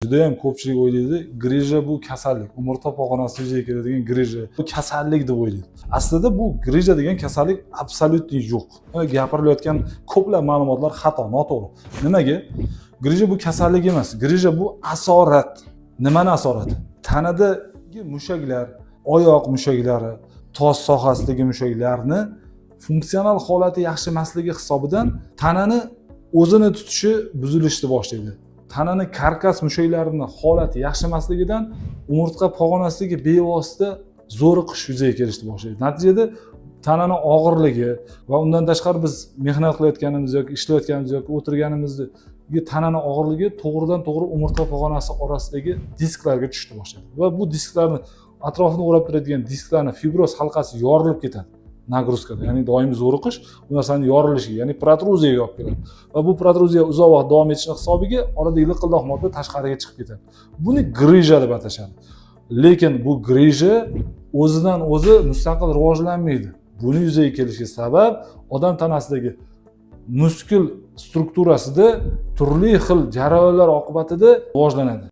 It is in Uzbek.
Judayam ko'pchilik o'ylaydi, грыжа bu kasallik, umurtqa pog'onasida yuzaga keladigan грыжа bu kasallik deb o'ylaydi. Aslida bu грыжа degan kasallik абсолютно yo'q. Gapirilayotgan ko'plab ma'lumotlar xato, noto'g'ri. Nimaga? Грыжа bu kasallik emas, грыжа bu asorat. Nimani asorati? Tanadagi mushaklar, oyoq mushaklari, tos sohasidagi mushaklarni funksional holati yaxshi emasligi hisobidan tanani o'zini tutishi buzilishni boshlaydi. Tanani karkas mushaklarini holati yaxshi emasligidan umurtqa pog'onasidagi bevosita zo'riqish yuzaga kelishni boshlaydi. Natijada tanani og'irligi va undan tashqari biz mehnat qilayotganimiz yoki ishlayotganimiz yoki o'tirganimizda tanani og'irligi to'g'ridan to'g'ri umurtqa pog'onasi orasidagi disklarga tushishni boshlaydi va bu disklarni atrofini o'rab turadigan disklarni fibroz halqasi yorilib ketadi нагрузка da, ya'ni doimiy zo'riqish bu narsani yorilishiga, ya'ni protruziyaga olib keladi va bu protruziya uzoq vaqt davom etishini hisobiga oradagi liqildoq modda tashqariga chiqib ketadi. Buni грыжа deb atashadi. Lekin bu грыжа o'zidan o'zi mustaqil rivojlanmaydi. Buni yuzaga kelishiga sabab odam tanasidagi muskul strukturasida turli xil jarayonlar oqibatida rivojlanadi.